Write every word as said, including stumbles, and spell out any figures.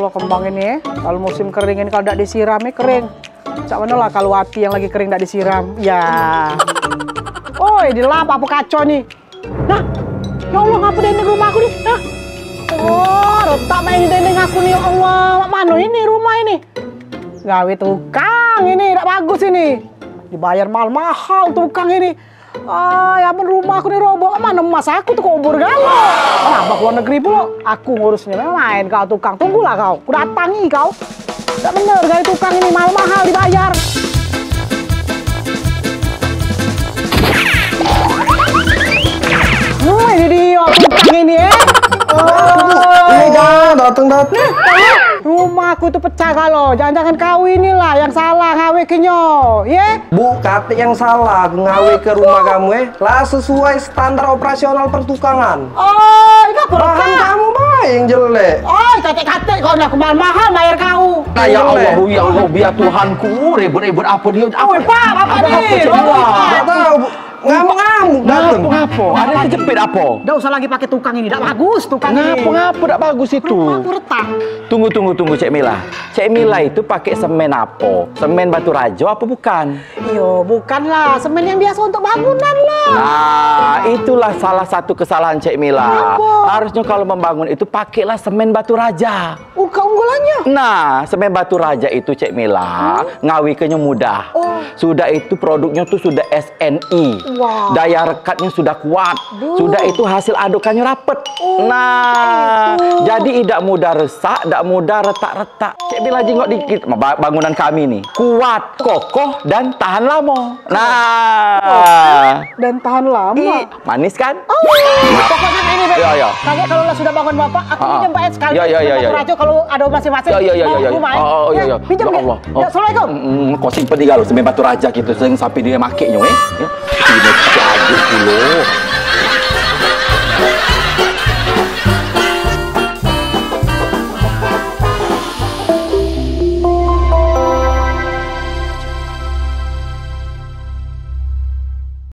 Kembang ini, eh, kalau musim kering ini, kalau dak disiram, eh, kering. Cak mano lah kalau ati yang lagi kering dak disiram? Ya. Oi, dilap apa kaco ni? Nah, ya Allah, ngapa dinding rumah aku ni? Nah. Oh, retak main dinding aku ni, ya Allah. Mak mano ini rumah ini? Gawe tukang ini, dak bagus ini. Dibayar mahal-mahal tukang ini. Ah, ya ampun, rumah aku ni roboh. Mana emas aku tu, kubur galo. Kenapa ke luar negeri pulo? Aku ngurusnyo, main kau tukang. Tunggulah kau, ku datangi kau. Dak bener, gawe tukang ini mahal-mahal dibayar. Wah, ini dia tukang ini, eh. Oi, dah dateng, dateng. Rumah aku tu pecah galo. Jangan-jangan kau inilah yang salah ngawe kenyo, ye? Bu, katek yang salah aku ngawe ke rumah kamu, eh. Lah sesuai standar operasional pertukangan. Oh, ini apa? Bahan kamu bae yang jelek. Oh, katek-katek kau nak mahal-mahal bayar kau. Nah, ya Allah, ya Allah, biar Tuhanku, ribut-ribut apa dia? Apa? Oi, Pak, apa ni? Dak tahu, Bu. Ngamuk-ngamuk dateng. Ngapo, ngapo? Ada yang kejepit apa? Dak usah lagi pakai tukang ini, dak bagus tukang ini. Ngapo, ngapo dak bagus itu? Rumah aku retak. Tunggu, tunggu, tunggu, Cek Mila. Cek Mila itu pakai semen apa? Semen Batu Raja apa bukan? Iyo, bukanlah. Semen yang biasa untuk bangunan lah. Nah, itulah salah satu kesalahan Cek Mila. Ngapo? Harusnya kalau membangun itu pakailah semen Batu Raja. Oh, keunggulannya? Nah, semen Batu Raja itu, Cek Mila, ngawekenyo mudah. Oh. Sudah itu produknyo tu sudah S N I. Wah. Daya rekatnya sudah kuat. Sudah itu hasil adukannyo rapet. Oh, nah, jadi idak mudah resak, dak mudah retak-retak. Cek Mila jingok dikit, ba-, bangunan kami ni kuat, kokoh, dan tahan lamo. Nah. Dan tahan lamo. I-, manis kan? Oh, pokoknya ini, Beb. Ya, ya. Kagek kalau lah sudah bangun bapak, aku minjem bae sekali. Ya, ya, ya, ya, ya. Rajo kalau ada masing-masing. Ya, ya, ya, ya, ya. Rumah, eh. Oh, oh, ya, ya. Pinjam. Ya Allah. Oh. Ya, assalamualaikum. Mm, mm, kau simpen tiga lo, semen Batu Raja gitu, sing sampai dia make nyo, eh. Ya. Ini aduh dulu.